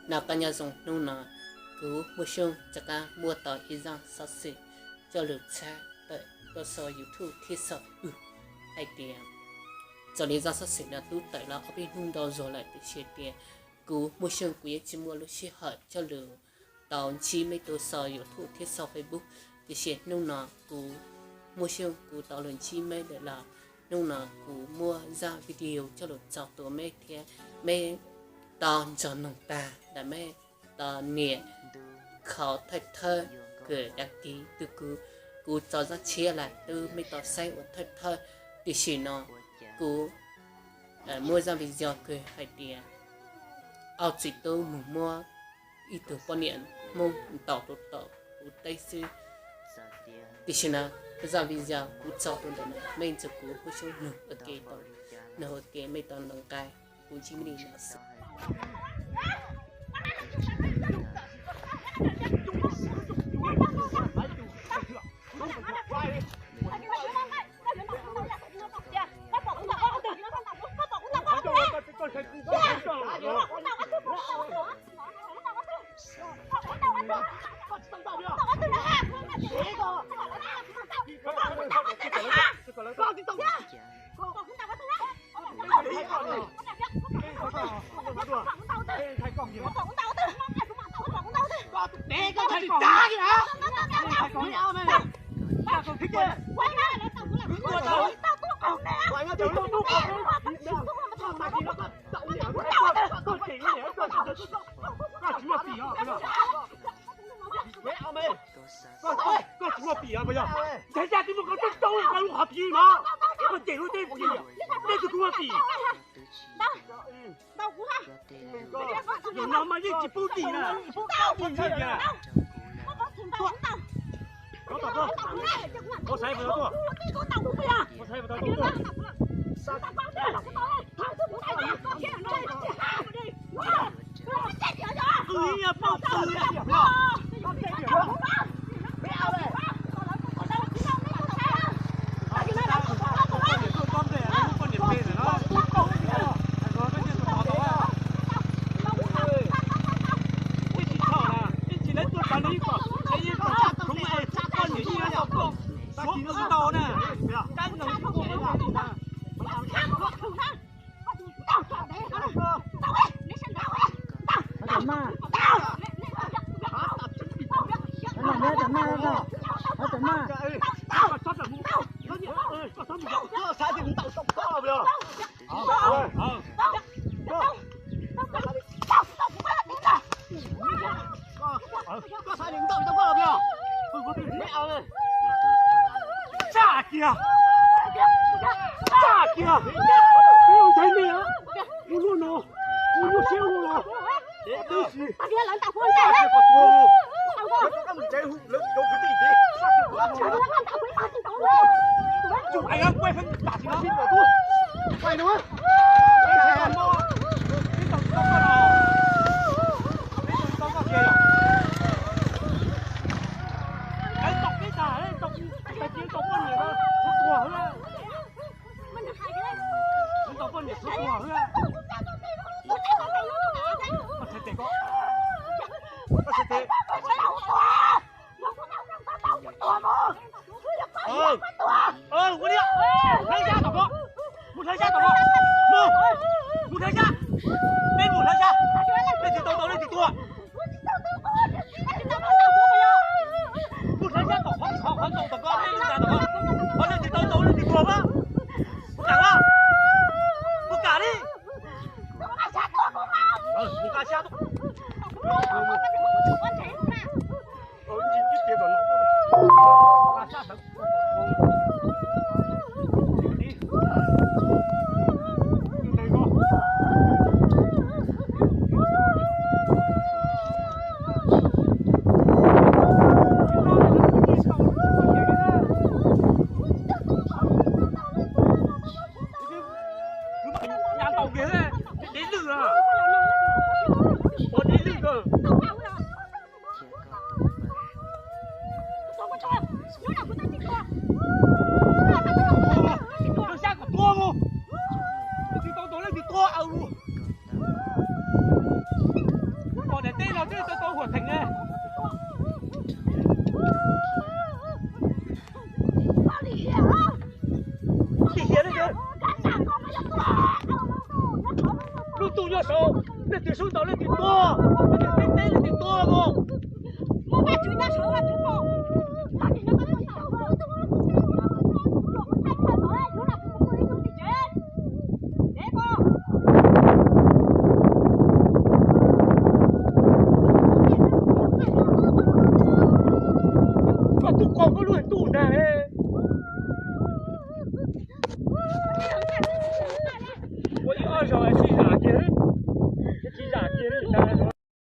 Noj qab nyob zoo, hnub no kuv Muaj Xyooj rov qab muaj tau ib zaj xov xwm coj los tshaj tawm tuaj saum YouTube thiab saum hais tias, txawm li zaj xov xwm no twb tawm los ob peb hnub ntau zaus lawm tiam sis tias kuv Muaj Xyooj kuv yeej tsis muaj lub sij hawm coj los tau ntsib mej tau saum YouTube thiab saum Facebook. Tiam sis hnub no kuv Muaj Xyooj kuv tau los ntsib mej lawm los hnub no kuv muaj zaj video coj los txog tuaj mej thiab mej tau nrog noog tag lawm mej tau nias qhov thawj thawj kws dag kis tu kuv, kuv tso zaj tshiab lawm twb mej tau saib ua thawj thawj. Tiam sis no kuv muaj zaj video kws hais tias ob txiv tub mus muab ib tug poj niam Hmoob ntaus rau tom kuv teb xwb. Tiam sis no zaj video kuv tso rau ntawm no, mej ntxuav kuv Muaj Xyooj nug ua ke tau, nug ua ke mej tau nqe, kuv ntsib mej li no xwb. Koj tsis muaj pim os puas yog? Ntshe yog twb muaj koj tub tau koj lub qhov pim no, koj cem lub teb pim, nej twb tsis muaj pim. Zaum no mas yeej tsis pub tim na, pub tim na. Koj tom koj, koj xaiv puas tau tuaj? Koj xaiv puas tau tuaj? Tsa kiag, tsa kiag, peb ua ntxhais me, ua luaj no, ua luaj siab ua los, tib si. Mus hlawv xyab tom ko, mus hlawv xyab tom ko, mus, mus hlawv xyab, peb mus hlawv xyab, leej twg tau tau leej twg tuag. Mus hlawv xyab tom qhov, qhov, qhov ntoo tom ko, leej twg tau tau leej twg tuag mas. Mus kam, mus kam li. Mus kam xyab tuaj. Dev lwj, ua dev lwj kawg. Hlawv xyab kom tuag mus. Leej twg tau tau leej twg tuag aws mus. Ntuj nyob saud, leej twg sub ntaus leej twg tuag, leej twg teb teb leej twg tuag mus. Koj tub qaug koj lub ntuj nag.